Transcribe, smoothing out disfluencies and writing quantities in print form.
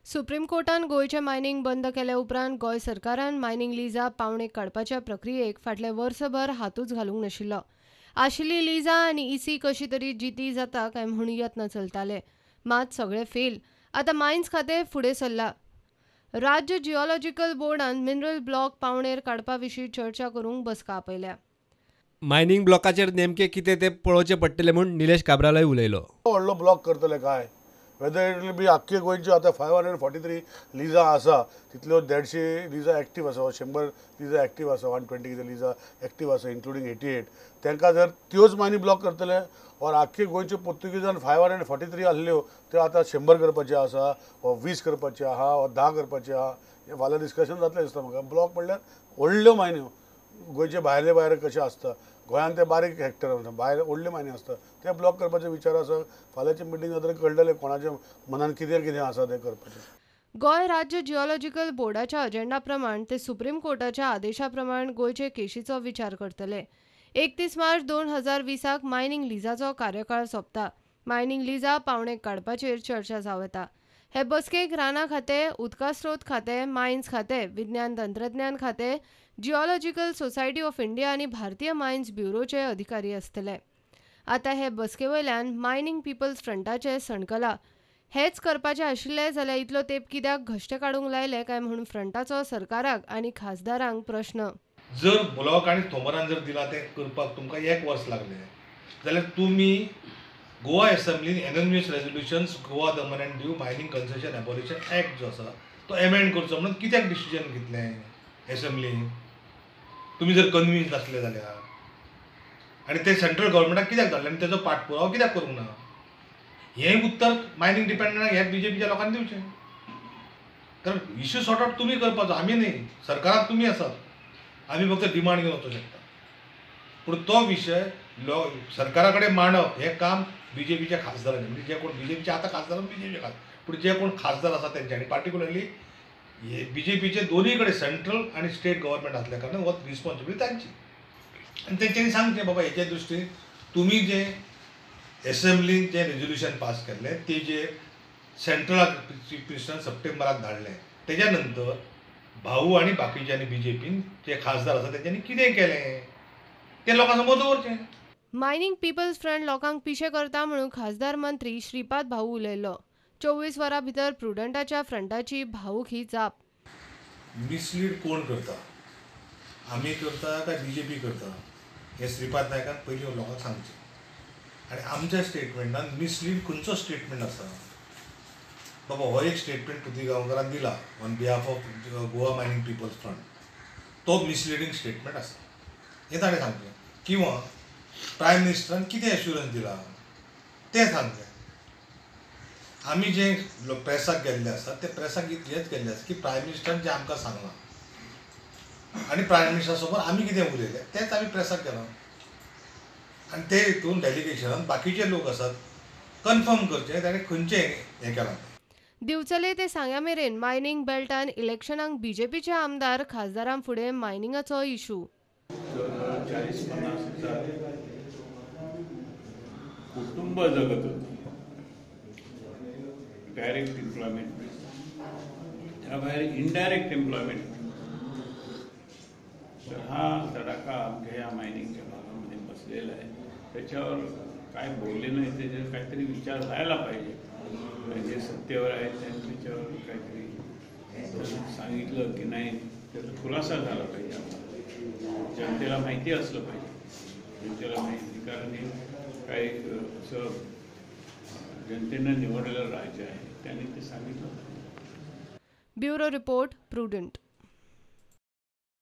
Supreme कोर्टान गोंयचें mining बंद केल्या उपरांत गोंय सरकारान मायनिंग लिजां पावणेक काडपाच्या प्रक्रियेक फाटले वर्सभर हातूच घालूंक नाशिल्लो. आशिल्ली लिजां आनी इसी कशी तरी जिती जाता काय म्हूण यत्न चलताले, मात सगळे फेल. आतां मायन्स खातें फुडें सरला. राज्य जिओलॉजिकल बोर्डान मिनरल ब्लॉक पावणेर काडपा विशीं चर्चा करूंक बसका आपयल्या. मायनिंग ब्लॉकाचेर नेमके कितें तें पळोवचें पडटलें म्हूण निलेश काब्रालय उलयलो. व्हडलो ब्लॉक करतले काय वेदर it will be आख्खे गोंयच्यो आतां 543 लिजां आसा तितल्यो 150 लिजां एक्टीव आसा, 100 लिजां एक्टीव आसा, 120 कितें लिजां एक्टीव आसा इन्क्लुडींग 88. तांकां जर त्योच मायनी ब्लॉक करतले और आख्खे गोंयच्यो पुर्तुगीजान 543 आसल्यो त्यो आतां 100 करपाच्यो आसा वा 20 करपाच्यो आहा वा 10 करपाच्यो आहा. हें फाल्यां डिस्कशन जातलें दिसता म्हाका. ब्लॉक म्हणल्यार व्हडल्यो मायन्यो गोंयचे भायले भायर कशें आसता, गोंयांत ते बारीक हेक्टर आसता, भायर व्हडल्यो मायनी आसता, ते ब्लॉक करपाचे विचार आसा. फाल्यांचे मिटींग जातकीर कळटलें कोणाच्या मनान कितें कितें आसा तें करपाचें. गोंय राज्य जिओलॉजिकल बोर्डाच्या अजेंडा प्रमाण ते सुप्रीम कोर्टाच्या आदेशा प्रमाण गोंयचे केशीचो विचार करतले. 31 मार्च 2020 मायनिंग लिजाचो कार्यकाळ सोंपता. मायनिंग लिजा पावणेक काडपाचेर चर्चा जावं येता. हे बसकेक रानां खातें, उदका स्रोत खातें, मायन्स खातें, विज्ञान तंत्रज्ञान खातें, जिओलॉजिकल सोसायटी ऑफ इंडिया आनी भारतीय मायन्स ब्युरोचे अधिकारी आसतले. आतां हे बसके वयल्यान मायनिंग पिपल्स फ्रंटाचे सणकला. हेच करपाचें आशिल्लें जाल्यार इतलो तेंप कित्याक घश्टे काडूंक लायले काय म्हूण फ्रंटाचो सरकाराक आनी खासदारांक प्रश्न. जर ब्लॉक आनी थोमरान जर दिला तें करपाक तुमकां एक वर्स लागलें जाल्यार तुमी Goa एसेंब्लीन unanimous resolutions Goa Daman and Diu mining concession abolition act जो आसा तो एमेंड करचो म्हणून कित्याक डिसिजन घेतलें एसेंब्लीन? तुमी जर कन्विन्स नासले जाल्यार आनी ते सेंट्रल गव्हर्मेंटाक कित्याक धाडलें आनी तेजो पाठपुरावो कित्याक करूंक ना? हें उत्तर मायनिंग डिपार्टमेंटाक ह्या बीजेपीच्या लोकांनी दिवचें. कारण इश्यू सॉर्ट आवट तुमी करपाचो, आमी न्ही. सरकाराक तुमी आसात, आमी फक्त डिमांड घेवन वचूंक शकता. पूण तो विशय सरकारा कडेन मांडप हें काम बीजेपीच्या खासदारांनी, म्हणजे जे कोण बीजेपीचे आतां खासदार बीजेपीचे खासदार, पूण जे कोण खासदार आसा तेंच्यांनी पार्टिक्युलरली हे बीजेपीचे दोनूय कडेन सेंट्रल आनी स्टेट गव्हर्मेंट आसल्या कारणान हो रिस्पॉन्सिबिलिटी तांची. आनी तेंच्यांनी सांगचें बाबा हेच्या दृश्टीन तुमी जें एसेंब्लीन जें रेजोल्युशन पास केल्लें तेजेर सेंट्रलाक चीफ मिनिस्टरान सप्टेंबराक धाडलें, तेज्या नंतर भाऊ आनी बाकीच्यांनी बीजेपीन जे खासदार आसा तेंच्यांनी कितें केलें तें लोकां समोर दवरचें. मायनिंग पिपल्स फ्रंट लोकांक पिशे करता म्हणून खासदार मंत्री श्रीपाद भाऊ उलयलो. 24 वरां भितर प्रुडंटाच्या फ्रंटाची भाऊक ही जाप. मिसलीड कोण करता, आमी करता काय बीजेपी करता हें श्रीपाद नायकान पयलीं लोकांक सांगचें. आनी आमच्या स्टेटमेंटान मिसलीड खंयचो स्टेटमेंट आसा बाबा, हो एक स्टेटमेंट पुती गांवकारान दिला on behalf of Goa mining people's front, तो मिसलिडींग स्टेटमेंट आसा हें ताणें सांगचें. किंवा प्रायम मिनिस्टरान कितें एश्युरन्स दिला तें सांगचें. आमी जे प्रेसाक गेल्ले आसा ते प्रेसाक इतलेंच गेल्ले आसा की प्रायम मिनिस्टरान जें आमकां सांगलां आनी प्रायम मिनिस्टरा समोर आमी कितें उलयलें तेंच आमी प्रेसाक गेलां. आनी ते हितून डेलिगेशनान बाकीचे लोक आसात कन्फर्म करचें ताणें खंयचें हें केलां. दिवचले ते सांग्या मेरेन मायनिंग बेल्टान इलेक्शनाक बीजेपीचे आमदार खासदारां फुडें मायनिंगाचो इशू. 40-50 हजार कुटुंब जगत होती डायरेक्ट एम्प्लॉयमेंट, त्याबाहेर इनडायरेक्ट एम्प्लॉयमेंट. तर हा तडाखा आमच्या या मायनिंगच्या भागामध्ये बसलेला आहे. त्याच्यावर काय बोलले नाही त्याच्यावर काहीतरी विचार व्हायला पाहिजे. जे सत्तेवर आहेत त्यांनी त्याच्यावर काहीतरी सांगितलं की नाही त्याचा खुलासा झाला पाहिजे. आम्हाला जनतेला माहिती असलं पाहिजे, जनतेला माहिती, कारण हे काही असं जनतेनं निवडलेलं राज्य आहे, त्यांनी ते सांगितलं. Bureau report, Prudent.